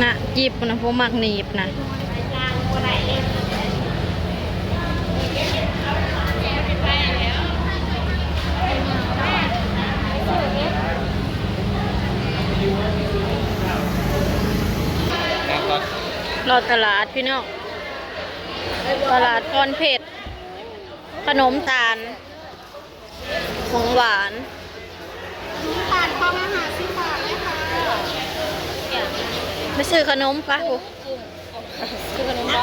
ນະ ຈີບພຸ້ນນະ ຜູ້ມັກໜີບນະ. ເລາະຕະຫຼາດພີ່ນ້ອງ ຕະຫຼາດພອນເພັດ ຂະໜົມຕານ ຂອງຫວານ ຂະໜົມຕານ ຄອງລະຫ້າສິບບາດເລີຍຄ່ະ. ໄປຊື້ຂະໜົມປະ ຜູ້ ຊື້ຂະໜົມປະ.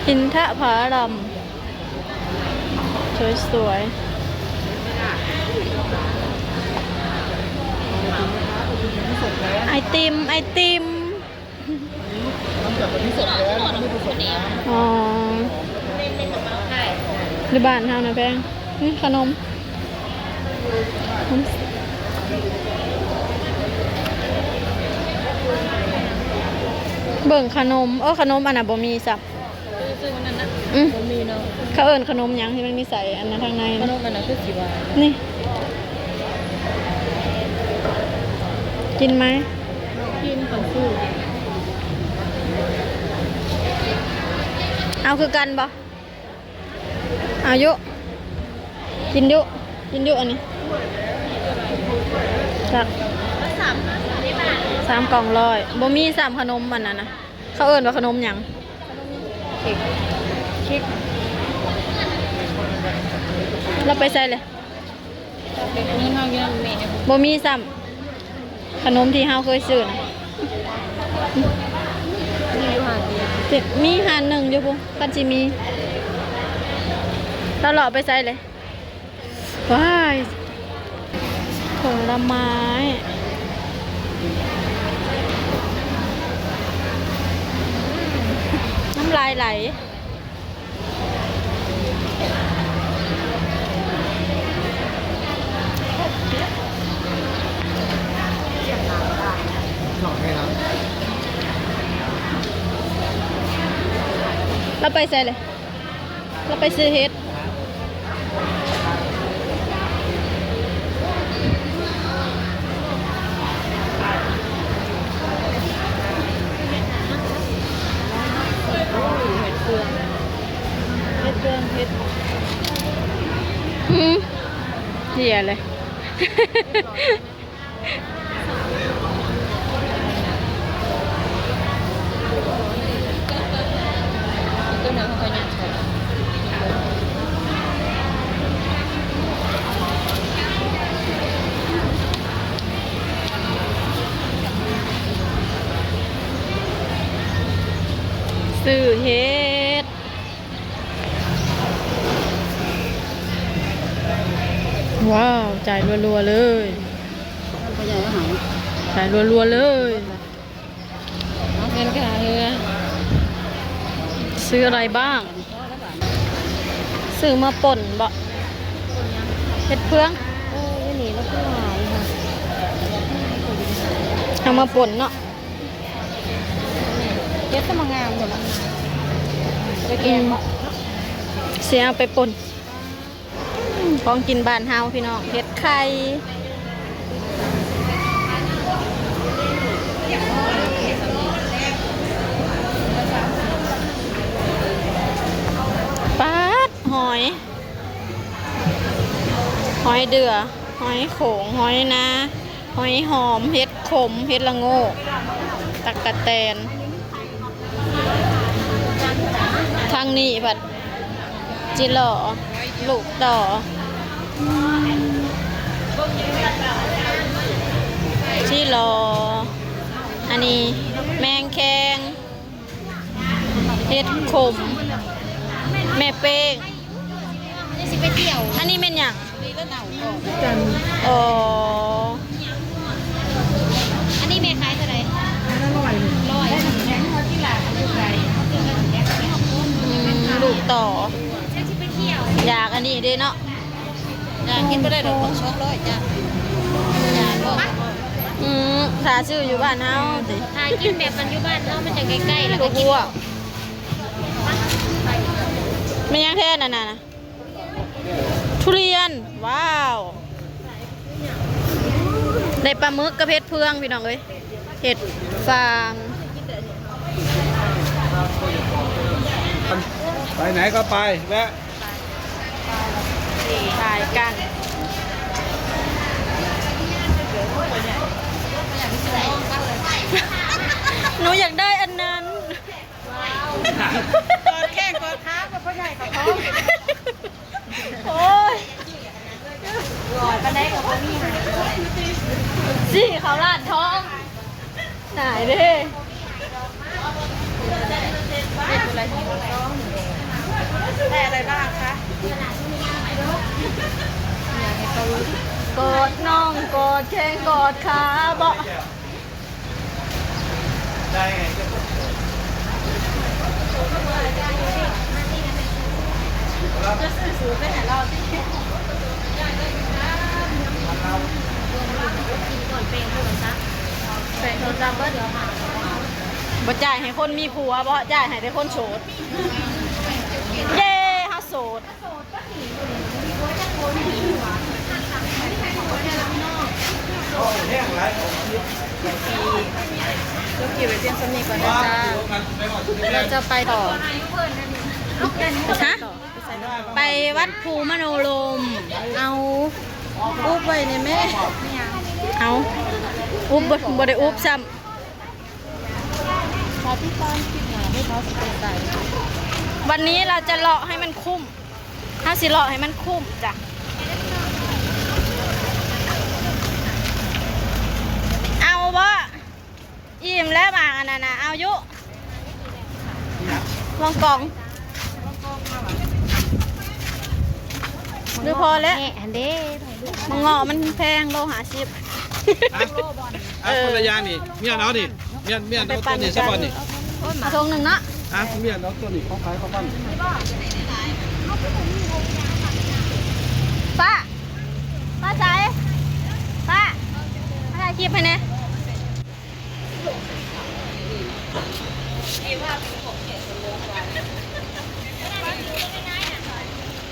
ອິນທະຜາລຳ ສວຍໆ ໄອຕິມ ໄອຕິມ. ອໍ ຢູ່ບ້ານເຮົານະແພງ ນີ້ຂະໜົມ ເບິ່ງຂະໜົມ ເອີ ຂະໜົມອັນນັ້ນບໍ່ມີຊ້ຳ. ຊື້ ຊື້ອັນນັ້ນນະ ອື ບໍ່ມີເນາະ. ເຂົາເອີ້ນຂະໜົມຫຍັງທີ່ມັນມີໃສ່ອັນນັ້ນທາງໃນ? ຂະໜົມອັນນັ້ນຄືຊິຫວານ ນີ້ ກິນໄໝ? ກິນ ຂ້ອຍຊື້. ເອົາຄືກັນບໍ່? ເອົາຢູ່ ກິນຢູ່ ກິນຢູ່ອັນນີ້ ຈັກ ສາມກ່ອງຮ້ອຍ ບໍ່ມີຊ້ຳຂະໜົມອັນນັ້ນນະ. ເຂົາເອີ້ນວ່າຂະໜົມຫຍັງ? ເຄັກ ເຄັກ. ລາວໄປໃສເລີຍ? ເປັນເງິນເຮົາຢູ່ນຳແມ່ ບໍ່ມີຊ້ຳຂະໜົມທີ່ເຮົາເຄີຍຊື້ນະ. ມີຢູ່ຮ້ານດຽວ ມີຮ້ານໜຶ່ງຢູ່ພຸ້ນ ຄັນຊິມີ. ລາວເລາະໄປໃສເລີຍ? ວ້າຍ ຜົນລະໄມ້ ນ້ຳລາຍໄຫຼ. ລາວໄປໃສເລີຍ? ລາວໄປຊື້ເຫັດ. ເຫັດເຟືອງ ເຫັດເຟືອງ ເຫັດ ອືມ ເຫຍເລີຍ. ຊື້ເຫັດ. ວ້າວ ຈ່າຍລັວໆເລີຍ ຈ່າຍລັວໆເລີຍ. ເອົາເງິນໄປຫາເຮືອ ຊື້ອະໄລບ້າງ? ຊື້ມາປົ່ນບໍ? ເຫັດເຟືອງ. ເອີ ຢູ່ນີ້ລະຄືຫຼາຍນະ ເອົາມາປົ່ນເນາະ. ເຫັດກໍມາງາມແທ້ລະ ໄປແກງບໍ? ອືມ ຊິເອົາໄປປົ່ນ. ຂອງກິນບ້ານເຮົາພີ່ນ້ອງ ເຫັດໄຂ່. ປາດ ຫອຍ ຫອຍເດື່ອ ຫອຍໂຂງ ຫອຍນາ ຫອຍຫອມ ເຫັດຂົມ ເຫັດລະໂງກ ຕັກກະແຕນ. ທາງນີ້ພັດຈິຫຼໍ ລູກຕໍ່ ອືມ ຈິຫຼໍ ອັນນີ້ແມງແຄງ ເຫັດຂົມ ແມ່ເປ້ງ. ອັນນີ້ຊິໄປທ່ຽວ ອັນນີ້ແມ່ນຫຍັງ? ນີ້ລະເນົ່າກ່ອນ ອໍ ອັນນີ້ແມ່ຂາຍເທົ່າໃດ? ອັນລະຮ້ອຍ ຮ້ອຍ ອືມ ລູກຕໍ່ ຢາກອັນນີ້ເດ້ເນາະ ຢາກກິນບໍ່ໄດ້ດອກ ສອງຮ້ອຍຈ້າ ຢາກບໍ່? ອືມ ຖ້າຊື້ຢູ່ບ້ານເຮົາຕິ ຖ້າກິນແບບມັນຢູ່ບ້ານເຮົາມັນຈັ່ງໃກ້ໆ ແລ້ວກໍກິນ. ແມ່ນຫຍັງແທ້ນັ້ນນະ? ທຸລຽນ. ວ້າວ. ໄດ້ປາໝຶກກັບເຫັດເຟືອງພີ່ນ້ອງເອີຍ ເຫັດຟາງ. ໄປໄຫນກໍໄປ ແວະຖ່າຍກັນ. ໜູຢາກໄດ້ອັນນັ້ນ. ກອດແຂ້ງກອດຂາກັບພໍ່ໃຫຍ່ກັບພໍ່. ໂອ້ຍ ກອດປານໃດກໍບໍ່ມີໃຫ້ ຊິເຂົ້າຮ້ານທອງ ຕາຍເດ້. ໄດ້ອະໄລບ້າງຄະ? ກອດນ້ອງກອດແຂ້ງກອດຂາເບາະ. ບໍ່ຈ່າຍໃຫ້ຄົນມີຜົວເບາະ ຈ່າຍໃຫ້ແຕ່ຄົນໂສດ. ເຢ້ ເຮົາໂສດ. ຈົບຄລິບໄວ້ພຽງສ່ຳນີ້ກ່ອນເດີຈ້າ. ເຮົາຈະໄປຕໍ່ ຮະ? ໄປວັດພູມະໂນລົມ. ເອົາ ອຸບໄວ້ແດ່ແມ່. ເອົາ ອຸບ ບໍ່ ບໍ່ໄດ້ອຸບຊ້ຳ. ວັນນີ້ເຮົາຈະເລາະໃຫ້ມັນຄຸ້ມ. ເຮົາຊິເລາະໃຫ້ມັນຄຸ້ມຈ້ະ. ເອົາບໍ່? ອີ່ມແລ້ວບາງອັນນັ້ນນະ ເອົາຢູ່. ລອງກອງ ຫຼືພໍແລ້ວ? ແມ່ອັນເດ້ ມັນເງາະມັນແພງ ໂລຫ້າສິບ. ອ່ະ ອ່ະ ເອີ ຄົນລະຢ່າງນີ້ ເມຍເອົານີ້ ເມຍ ເມຍເອົາໂຕນີ້ຊະກ່ອນນີ້. ເອົາຖົງໜຶ່ງເນາະ. ອ່ະ ເມຍເອົາໂຕນີ້ ເຂົາຂາຍເຂົ້າປັ້ນ. ປ້າ ປ້າໃສ? ປ້າ ມາຖ່າຍຄລິບໃຫ້ແດ່.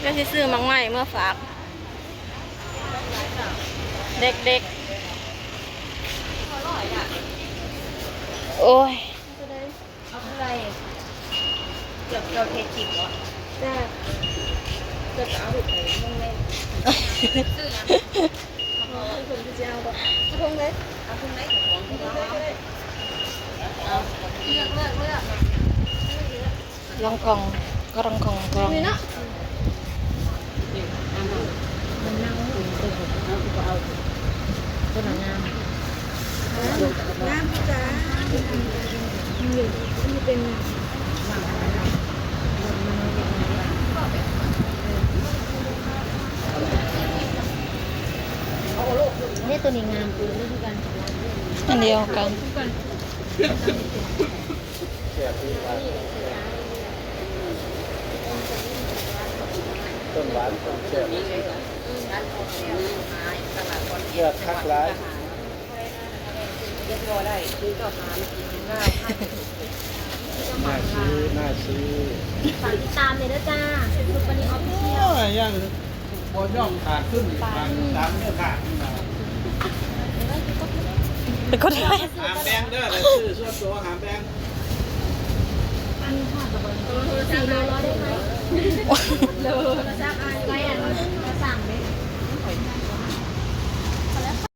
ດຽວຊິຊື້ໝາກໄມ້ເມືອຝາກເດັກໆ. ໂອ້ຍ ເອົາເທົ່າໃດ? ເກືອບ ເກືອບເຮັດສິບເນາະ. ຈ້າ ເຈົ້າຈະເອົາລູກໄປລົງໃນ ຊື້ຫຍັງ? ເອົາເພິ່ນຄືຊິເອົາບໍ່? ເອົາທົ່ງເລີຍ ເອົາທົ່ງໃດ? ເອົາ ເລືອກ ເລືອກ ເລືອກ. ລອງກອງ ກະລອງກອງ ກະລອງ ນີ້ເນາະ. ມັນເນົ່າ ເອົາ ເອົາ ຕົວນັ້ນງາມ ງາມຈ້າ. ເດ້ ຕົວນີ້ງາມ ຕົວນີ້ຄືກັນ ອັນດຽວກັນ. ຕົ້ນຫວານຕົ້ນແຊບ ເລືອກຄັກຫຼາຍ. ໜ້າຊື້ ໜ້າຊື້. ຝາກຕິດຕາມແດ່ເດີຈ້າ ເຟສບຸກ ປານີ ອອບຟິຊຽວ. ໂອ້ຍ ຍັງ ບໍ່ຍອມຂາດທຶນອີກ ຝາກຕິດຕາມເດີ. ເປັນຄົນໄທ ຫ້າມແບ່ງເດີ ຊື້ສ່ວນຕົວຫ້າມແບ່ງ. ສີ່ໂລຮ້ອຍໄດ້ໄໝ? ໂລລະສາມ